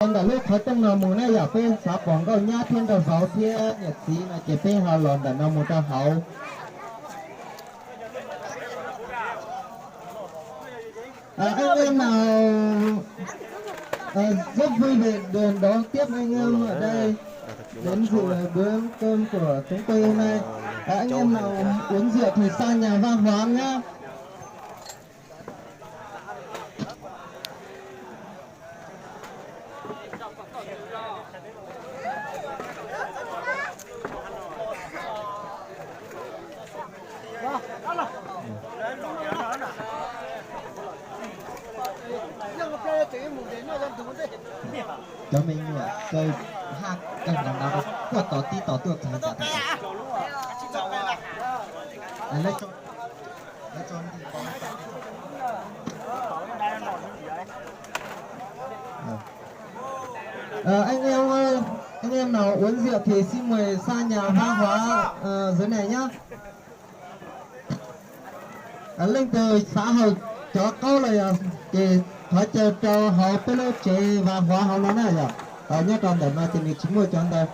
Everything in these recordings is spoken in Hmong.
Ntawm lub qhov rooj no mus na yom, peb xav pom nkauj nyab thiab nraug vauv thiab niam txiv no ces peb ho los ntawm no mus rau hauv. Anh em nào, ờ, rất vui vẻ được đón tiếp anh em ở đây đến dự bữa cơm của chúng tôi hôm nay. Ờ, anh em nào uống rượu thì xa nhà văn hóa nhá. Cov me nyuam kaw haj kawg nkaus no, kuaj tos tib tos tuaj txog cas. Ờ, anh em ơi, anh em nào uống rượu thì xin mời xa nhà văn hóa, ờ, dưới này nhá. Leej twg xav haus cov qaub los yog ces thov caw rau hauv peb lub tsev văn hóa hauv no na yom. Nyob rau ntawm no ces nws tsis muaj cov ntawd.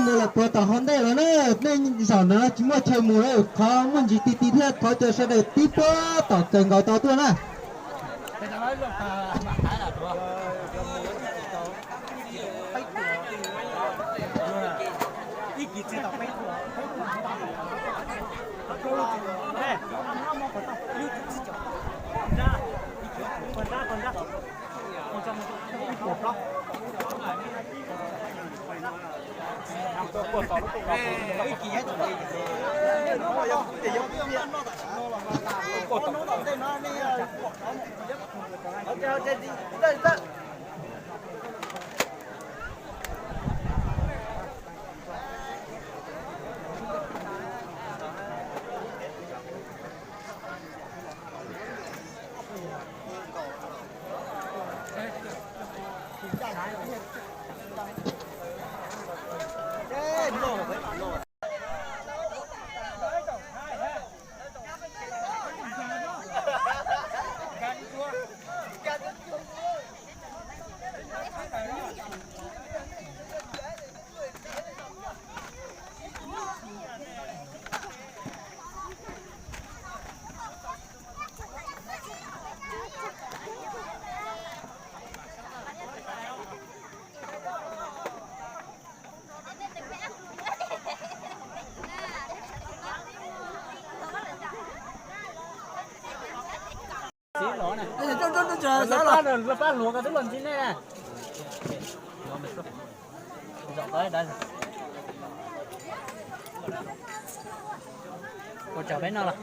Mus lawm puag tom hauv ntej lawm na, nej zaum no tsis muaj chaw mus, qhov muaj ntsis ti ti thiab thov caw sawv daws tib puag tom kawg nkaus tau tuaj na. Los pab hluas ko twb los ntxiv nej na. Ua tsaug peb no los.